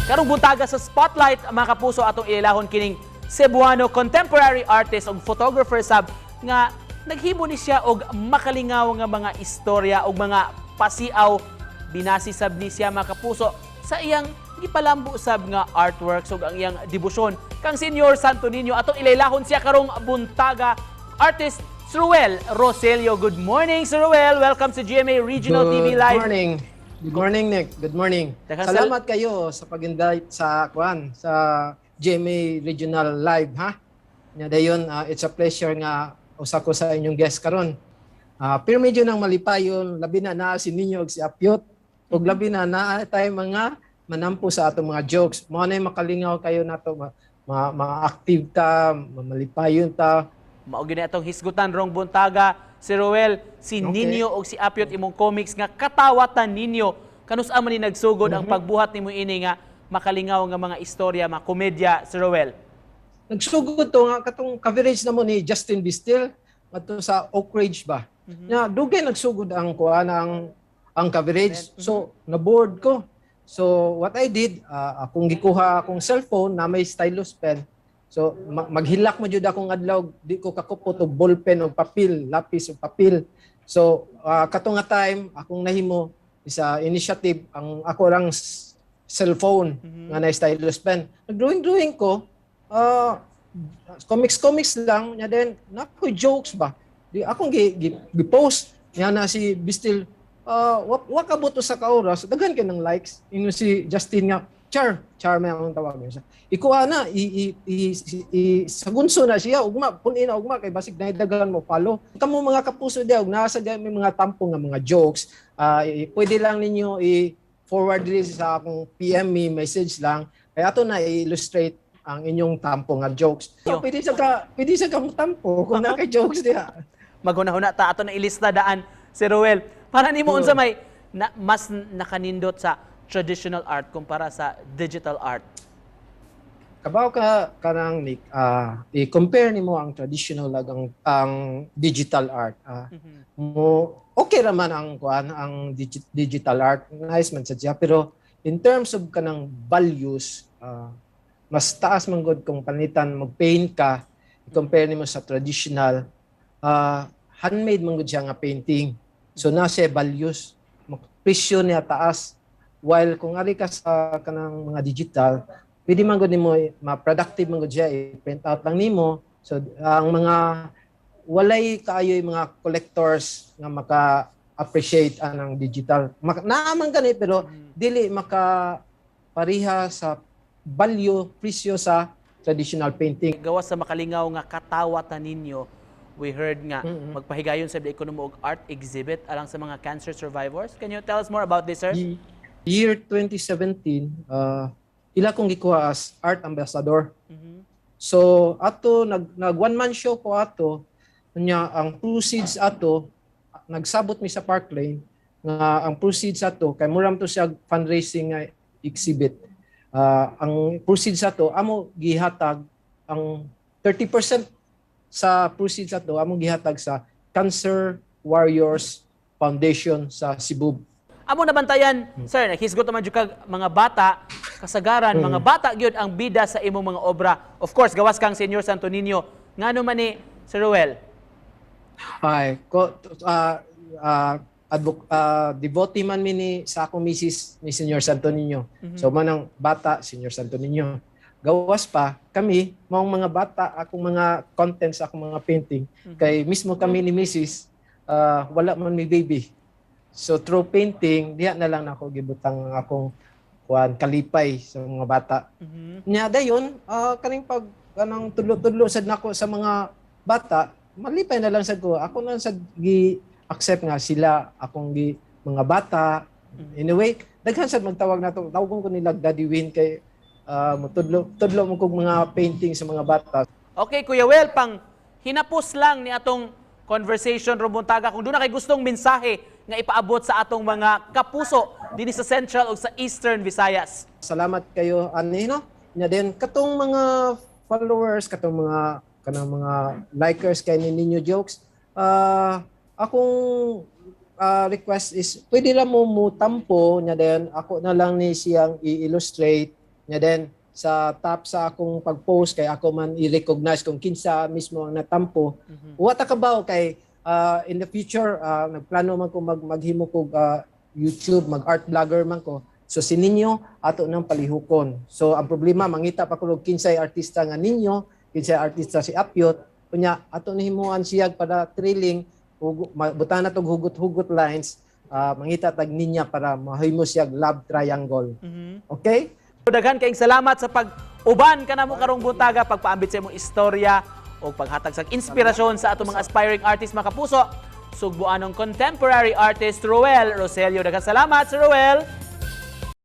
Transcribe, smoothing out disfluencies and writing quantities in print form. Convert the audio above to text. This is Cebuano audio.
Karong buntaga sa Spotlight, mga kapuso, atong ilahon kining Cebuano contemporary artist ug photographer sab nga naghimo ni siya og makalingaw nga mga istorya ug mga pasiaw. Binasi sab ni siya, mga kapuso, sa iyang gipalambo sab nga artworks ug ang iyang debosyon kang Senyor Santo Niño. Atong ilaylahon siya karong buntaga, artist Sir Ruel Roselio. Good morning, Sir Ruel. Welcome sa GMA Regional Good TV Live. Morning. Good morning, Nick. Good morning. Salamat kayo sa pag-invite sa kuan sa GMA Regional Live, ha. Nya dayon, it's a pleasure nga usa ko sa inyong guest karon. Pero medyo nang malipayon, labi na naa si Niño ug si Apyot ug labi na naa tayo mga manampo sa atong mga jokes. Mao na makalingaw kayo nato, ma active ta, malipayon ta. Mao gyud atong hisgutan rong buntaga, si Ruel, si Ninyo og si Apyot, imong comics nga katawatan ninyo. Kanus-a man ni nagsugod ang pagbuhat nimo ini nga makalingaw nga mga istorya, mga komedya, si Ruel? Nagsugod to nga katong coverage na mo ni Justin Bistil ngadto sa Oak Ridge ba. Nya dugay nagsugod ang kuan ang coverage. So na-bored ko. So what I did, akong gikuha akong cellphone na may stylus pen. So maghilak mo jud akong adlaw, di ko kakupot og ballpen og papel, lapis og papel. So kato nga time akong nahimo isa initiative ang ako lang cellphone nga na stylus pen. Nag-drawing drawing ko, comics comics lang nya, then nakoy jokes ba. Di akong gi post nya na si Bistil, wa kabot sa ka oras, daghan kay ng likes. Ingon si Justin nga, "Char, Char," may ang tawag niya. Ikuha na i, i, i, i, sagunso na siya ugma, punin na ugma kay basig na daghan mo follow. Kamo mga kapuso diha ug nasa diha may mga tampo nga mga jokes, pwede lang ninyo i forward diri sa akong PM me message lang kay ato na i-illustrate ang inyong tampo nga jokes. So, pwede sa ka tampo kung naa kay jokes diha. Maghuna-huna ta, ato na ilista daan, si Ruel. Para nimo, unsa may na, mas nakanindot sa traditional art kumpara sa digital art? Kabaw ka kanang Nick, i-compare nimo ang traditional ug ang digital art. Mo okay ra man ang kuan ang digital art, nice man sa siya, pero in terms of kanang values, mas taas man gud kung panitan mag-paint ka, i-compare nimo sa traditional, handmade man gud siya nga painting. So na siya values, presyo niya taas. While kung ari ka sa kanang mga digital, pwede man gud nimo ma-productive man gud siya, i-print out lang nimo. So ang mga walay kaayo yung mga collectors nga maka-appreciate anang digital. Naa man gani, pero dili maka pareha sa value, presyo sa traditional painting. Gawas sa makalingaw nga katawatan ninyo, we heard nga magpahigayon sa ekonomo og art exhibit alang sa mga cancer survivors. Can you tell us more about this, sir? Year 2017, ila kong gikuha as art ambassador. So ato nag one man show ko ato nya, ang proceeds ato, nagsabot mi sa Park Lane nga ang proceeds ato, kay mura to siya fundraising nga exhibit. Ang proceeds ato amo gihatag, ang 30% sa proceeds ato amo gihatag sa Cancer Warriors Foundation sa Cebu. Amo nabantayan, sir, naghisgot naman jud kag mga bata, kasagaran mga bata gyud ang bida sa imong mga obra. Of course, gawas kang Senyor Santo Niño. Ngano man ni, Sir Ruel? Ay, ko devotee man mi ni sa akong misis ni Senyor Santo Niño. So manang bata Senyor Santo Niño. Gawas pa kami maong mga bata akong mga contents, akong mga painting, kay mismo kami ni Mrs., wala man mi baby. So through painting diha na lang nako gibutang ang akong kuan kalipay sa mga bata. Nya dayon, kaning pag kanang tudlo-tudlo sad nako sa mga bata, malipay na lang sad ko. Ako na sad gi accept nga sila akong gi mga bata. Anyway, daghan sad magtawag nato. Tawagon ko nila Daddy Win kay motudlo tudlo mo kog mga painting sa mga bata. Okay, Kuya Well, pang hinapos lang ni atong conversation rong buntaga, kung duna kay gustong mensahe nga ipaabot sa atong mga kapuso dinhi sa Central o sa Eastern Visayas. Salamat kayo ani, no. Nya din katong mga followers, katong mga kanang mga likers kay ni Ninyo Jokes. Akong request is pwede lang mo mutampo, nya then ako na lang ni siyang i-illustrate. Nya then sa top sa akong pag-post kay ako man i-recognize kung kinsa mismo ang natampo. Wa ta kabaw kay in the future nagplano man ko maghimo kog YouTube, mag art vlogger man ko. So si ninyo ato nang palihukon. So ang problema, mangita pa ko og kinsay artista nga ninyo, kinsay artista si Apyot. Unya ato nahimuan siya para thrilling, butan na tog hugot-hugot lines, mangita tag ninya para mahimo siya love triangle. Okay? Daghan kayong salamat sa pag-uban kanamo karong buntaga, pagpaambit sa imong istorya o paghatag sa inspirasyon sa atong mga aspiring artists, mga kapuso. Sugboanong contemporary artist Roel Rosello. Daghan salamat, Sir Roel.